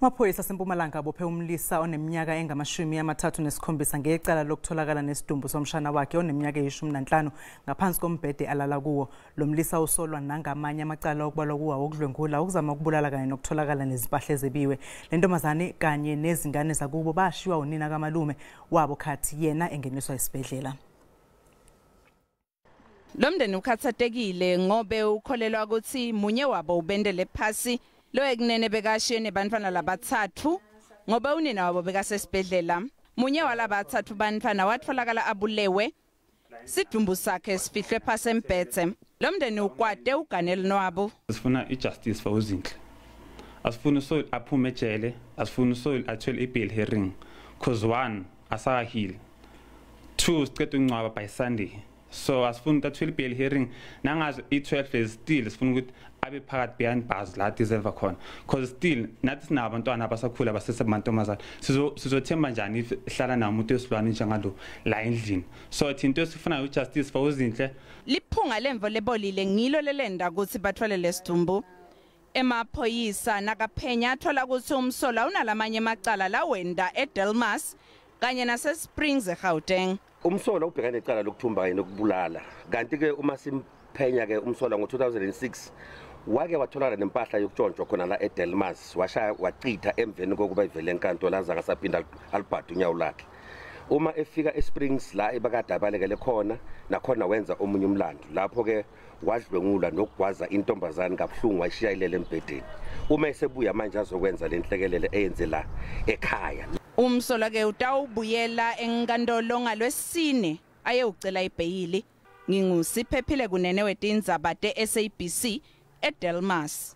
Amaphoyisa aseMpumalanga abophe umlisa oneminyaka engama-37 ngecala lokutholakala nesidumbu somshana wakhe oneminyaka eyi-15 ngaphansi kombhede alala kuwo. Lo mlisa usolwa nangamanye amacala okubalwa kuwo okudlwengula, ukuzama ukubulala kanye nokutholakala nezimpahla ezebiwe. Le ntombazane kanye nezingane zakubo bashiywa unina kamalume wabo khathi yena engeniswa esibhedlela. Lo mndeni ukhathatekile ngobe ukholelwa ukuthi munye wabo ubendele phasi lo ekunene bekashiye nebantfwana labathathu ngoba unina wabo bekasesibhedlela. Munye walabathathu bantfwana watholakala abulewe, sidumbu sakhe sifihlwe phasi embhedze. Lo mndeni ukwate uganele nwabo. Sifuna i-justice for uZinhle. Asifuni uSol aphume ejele, asifuni uSol athole i-bail hearing, 'cause one, asakahili, two, siceda ukungcwaba by Sunday. So asifuni ukuthi athole i-bail hearing nangazo i-12 is still sifuna ukuthi abe phakathi behind bars la deserve khona, 'cause still nathi sinabo abantwana abasakhula abasesemantombazane. Sizothemba njani if hlala nawo umuntu wesilwane njengalo la endlini? So thina into esifunayo u-justice for uZinhle. Liphunga lemvo lebolile ngilo lelenda ukuthi bathole lesidumbu. Emaphoyisa nakaphenya athola ukuthi umsolwa unalamanye amacala lawenda eDelmas kanye nase-Springs eGauteng. Umsolwa ubhekane necala lokuthumba kanye nokubulala, kanti-ke uma simphenya-ke umsolwa ngo-2006 wake watholakala nempahla yokutshontshwa khona la eDelmas, washaya wachitha emveni kokuba ivele enkantolo, azange asaphinda alibhade unyawo lakhe. Uma efika eSprings la ebakade abalekele khona, nakhona wenza omunye umlando lapho-ke wadlwengula nokugwaza intombazane kabuhlungu, wayishiya ilele embhedeni. Uma esebuya manje azokwenza le nhlekelele eyenze la ekhaya. Umsolwa ke utawubuyela enkantolo ngalwesine ayewucela ibheyili. NginguSiphephile Kunene wetindzaba te-SABC eDelmas.